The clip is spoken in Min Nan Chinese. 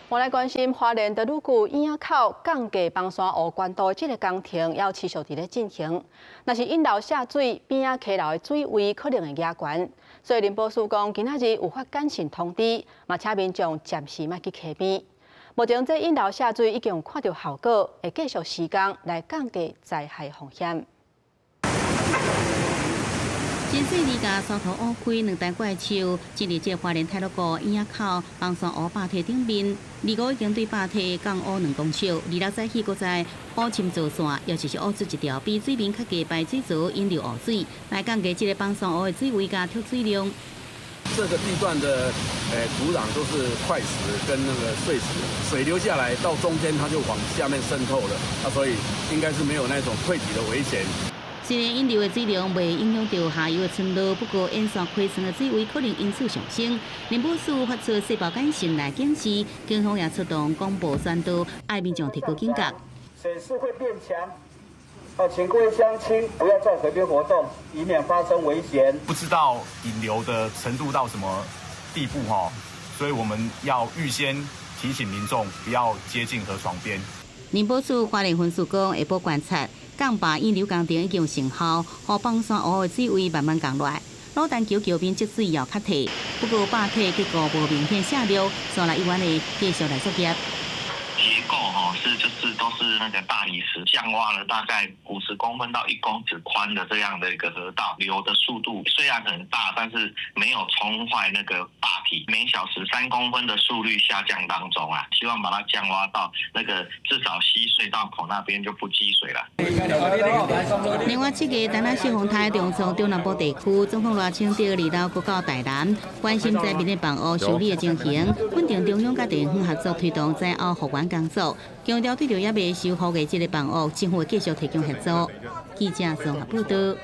我來關心花蓮德魯固椅仔口降低枋山湖懸渡這个工程，猶持續佇咧進行。若是引流下水，邊仔溪流的水位可能會加懸，所以林保署講，今仔日有發簡訊通知，嘛請民眾暫時莫去溪邊。目前這引流下水已經有看著效果，會繼續施工來降低災害風險。深水里共山塗挖開兩大怪樹，進入這花蓮太魯閣椅仔口枋山湖壩體頂面，二五已經對壩體降挖2公尺，二六早起閣再挖深做線，也就是挖出一條比水面較低排水槽引流雨水，來降低這个枋山湖的水位佮蓄水量。這個地段的土壤都是塊石跟那個碎石，水流下來到中間，它就往下面滲透了，啊，所以應該是沒有那種潰堤的危險。雖然引流的水量袂影響著下游的村落，不過沿線溪床的水位可能因此上升。林保署發出細胞簡訊來警示，警方也出動廣播宣導，愛民眾提高警覺。水勢會變強，哦，請各位鄉親不要在河邊活動，以免發生危險。不知道引流的程度到什麼地步哈，所以我們要預先提醒民眾不要接近河床邊。林保署花蓮分署講，下晡觀察降壩引流工程已經有成效，予枋山湖的水位慢慢降落來。牡丹橋橋邊積水也較退，不過壩體結構無明顯瀉落，所以猶原會繼續來作業。結構哈是就是都是那個大理石降挖了大概50公分到1公尺寬的這樣的一個河道，流的速度雖然很大，但是沒有沖壞那個壩體。每小時3公分的速率下降當中啊，希望把它降挖到那個至少西隧道口那邊就不積水了。另外，七月台南市風颱重創中南部地區，總統賴清德二六閣到台南，關心災民的房屋修理的情形，肯定中央佮地方合作推動災後復原工作，強調對著猶未修復的這个房屋，政府會繼續提供協助。記者綜合報導。